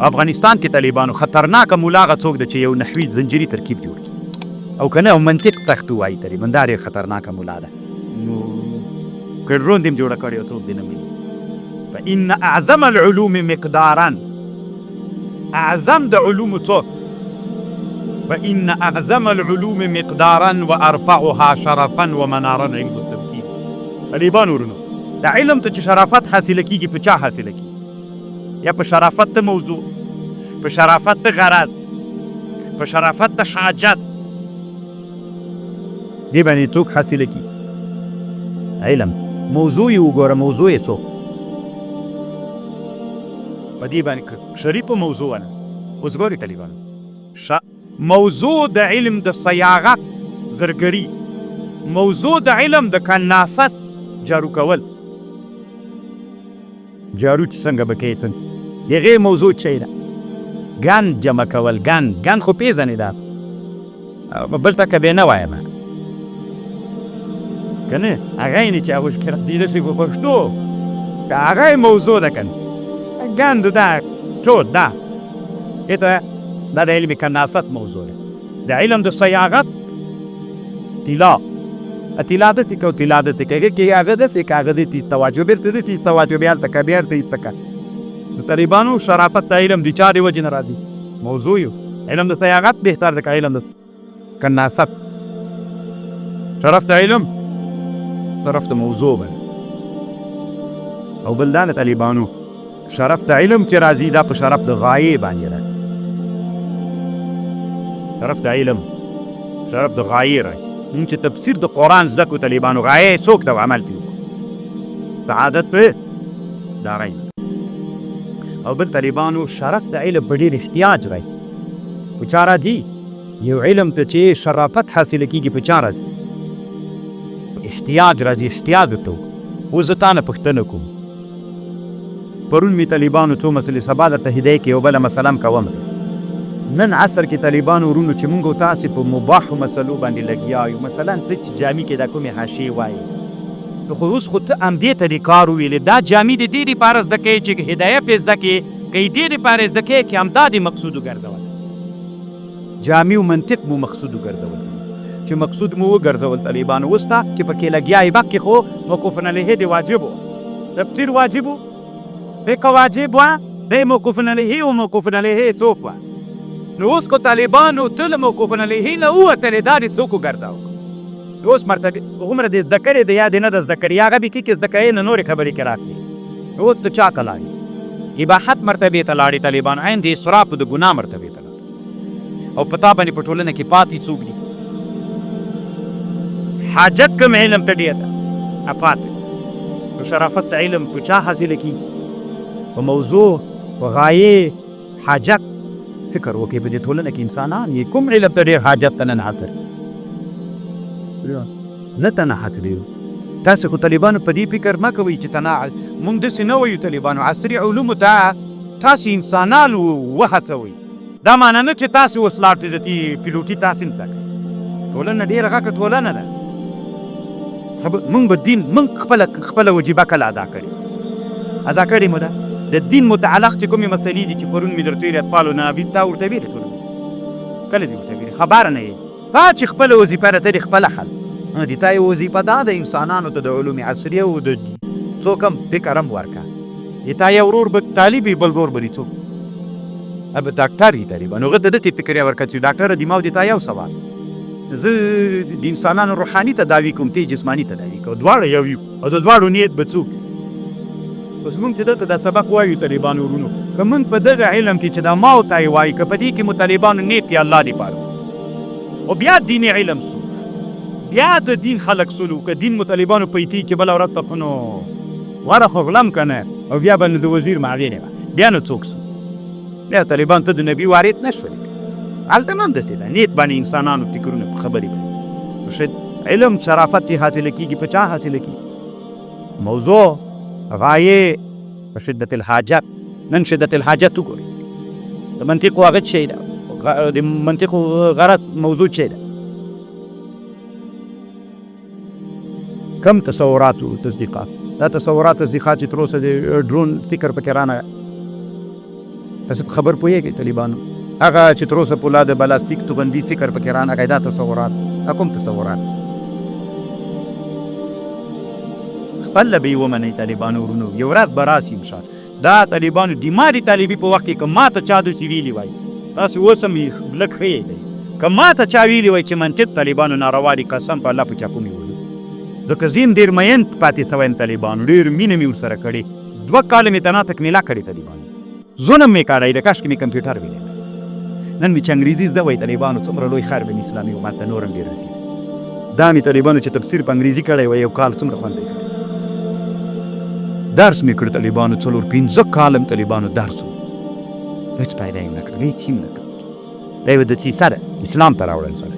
افغانستان کې طالبانو خطرناک مولا هغه څوک ده چې یو نحوي زنجیري ترکیب جوړ کړي او کنه او منطق تخت وایي طالبان، دا ډېر خطرناک مولا ده. نو که ډرون دې هم جوړه کړې او څوک دې نه مني. فإن اعظم العلوم مقدارا، اعظم د علومو څوک؟ فإن اعظم العلوم مقدارا وارفعها شرفا ومنارا علم التمثيل. طالبان ورونو، د علم ته چې شرافت حاصله کیږي په چا حاصله کیږي؟ یا په شرافت ته موضوع، په شرافت ته غرض، په شرافت ته حاجت، دې باندې څوک حاصله کیږي؟ علم موضوع یې وګوره، موضوع یې څوک په دې باندې شریف په موضوع نه. اوس ګوري طالبانو، موضوع د علم د صیاغت زرګري، موضوع د علم د کنافس جارو کول، جارو چې څنګه به کوې څنګه د هغې موضوع څه ده؟ ګند جمع کول، ګند ګند خو پېژنې دا بل ته که به نه وایم که نه هغه یې چې هغه شکر دي داسې په پښتو که هغه یې موضوع ده که نه ګند دا ټول دا دې ته دا د علم کناست موضوع ده، د علم د صیاغت طلا طلا د تیکو طلا د تیکه کې هغه د فکر هغه د تی تواجه بیرته د تی تواجه بیا تک بیرته تک. د طالبانو شرافت د علم د چا دی وجه نه راځي؟ موضوع یو علم د صیاغت بهتر د علم د کناست شرف د علم طرف د موضوع بل او بل دا د طالبانو شرف د علم چې راځي دا په شرف د غایې باندې راځي. شرف د علم شرف د غایې راځي. مونږ چې تفسیر د قرآن زده کړو طالبانو غایې څوک ده عمل پرې وکړو، سعادت په دارین. او بل طالبانو شرف د علم په ډېر احتیاج راځي. په چا راځي؟ یو علم ته چې شرافت حاصله کېږي په چا راځي؟ په احتیاج راځي. احتیاج ورته وکړو. اوس زه تا نه پوښتنه کوم، پرون مې طالبانو څو مسلې، سبا درته هدایه کې یو بله مسله هم کوم. نن عصر کې طالبانو ورونو چې مونږ او تاسې په مباحو مسلو باندې لګیا یو، مثلا ته چې جامي کې دا کومې حاشیې وایې، نو خو اوس خو ته همدې ته دې کار وویلې، دا جامي د دې دپاره زده کوې چې هدایه پرې زده کړې، که یې دې دپاره زده کوې چې همدا دې مقصود وګرځول؟ جامي او منطق مو مقصود وګرځول، چې مقصود مو وګرځول طالبانو اوس ته چې پکې لګیا یې، مخکې خو موقوف علیه دې واجب و، تفسیر واجب و، فقه واجب وه، دی موقوف علیه او موقوف علیه څوک وه؟ نو اوس خو طالبانو ته له موقوف علیه نه ووتلې، دا دې څوک وګرځاوه؟ نو اوس مرتبه هومره دې زده کړې ده یا دې نه ده زده کړې، یا هغه بیخي کې زده کوې نه نورې خبرې کې راکړې. نو اوس ته چا ته لاړې؟ اباحت مرتبې ته لاړې طالبان، عین د اسراف د ګناه مرتبې ته لاړې. او په تا باندې په ټولنه کې پاتې څوک دي؟ حاجت کوم علم ته ډېر ده پاتې. نو شرافت د علم په چا حاصله کېږي؟ په موضوع، په غایې، حاجت. فکر وکړئ په دې ټولنه کې انسانان یې کوم علم ته ډېر حاجت ته نن حاضر نه تناعت لري. تاسې خو طالبانو په دې فکر مه کوئ چې تناعت، مونږ داسې نه وایو طالبانو عصري علومو ته تاسې انسانان وهڅوئ، دا معنی نه چې تاسې اوس لاړ تیزتي پیلوټي تاسې نه زده کوئ. ټولنه ډېره غټه ټولنه ده. مونږ به دین، مونږ خپله خپله وجیبه کله ادا کړې؟ ادا کړې مو ده؟ د دین متعلق چې کومې مسلې دي چې پرون مې درته ویلې اطفالو نابید تا ورته ویلې ټولنه کله دې ورته ویلې خبره نه یې تا چې خپله وظیفه ده ته دې خپله خل دي تا یې وظیفه دا ده انسانانو ته د علوم عصریه او د څوک هم فکر هم ورکه دي تا یو ورور به طالب وي بل ورور به دي څوک به ډاکټر وي طالبان هغه ته داسې فکر یې ورکړه چې ډاکټره دي ما او دي تا یو سوال زه د انسانانو روحاني تداوي کوم ته جسماني تداوي کوه دواړه یو یو او د دواړو نیت به څوک اوس مونږ چې دلته دا سبق وایو طالبانو ورونو که مونږ په دغه علم کې چې دا ما او تا یې وایو که په دې کې مو طالبانو نیت دی الله دې پاره او بیا دیني علم سو بیا د دین خلک سولو که دین مو طالبانو پیتی چې بله ورځ ته خو نو وره خو غلم که نه او بیا به نو د وزیر معاون بیا نو څوک سو بیا طالبان ته د نبی وارث نه شول هلته هم همداسې ده نیت باندې انسانانو فکرونه په خبرې باندې علم شرافت چې حاصله کېږي په چا حاصله کېږي؟ موضوع، غایې، په شدت الحاجت. نن شدت الحاجت وګورئ د منطق هغه څه ده د منطق غرض موضوع څه ده کم تصورات او تصدیقات دا تصورات تصدیقات چې تر اوسه د ډرون فکر پکې رانه تاسو په خبر پوهېږئ طالبانو هغه چې تر اوسه پولا د بالاستیک توغندي فکر پکې رانغی، دا تصورات، دا کوم تصورات؟ خپله به یې ومنئ طالبانو ورونو، یو ورځ به راسي انشاءالله. دا طالبانو د ما د طالبي په وخت کې که ما ته چا داسې ویلي وای، تاسو اوس هم لږ ښه یې دی، که ما ته چا ویلي وای چې منطق طالبانو ناروا دي، قسم په الله په چاقو مې وهلو، ځکه زه هم ډېر مین پاتې سوی یم طالبانو، ډېر مینه مې ورسره کړې، 2 کاله مې تنا تکمیله کړې طالبانو، ظلم مې کړی دی، کاشکې مې کمپیوټر ویلی وای، نن مې چې انګریزي زده وای طالبانو څومره لوی خیر به مې اسلامي امت ته نور هم ډېر رسېدی. دا مې طالبانو چې تفسیر په انګریزي کړی وای یو کال څومره خوند به یې کړی. درس مې کړ طالبانو، 4-5 کاله مې طالبانو درس وکړ، هېڅ پیدا یې نه کړل، هېڅ یې نه کړل. دا یوه دسیسه ده اسلام ته راوړل سوی.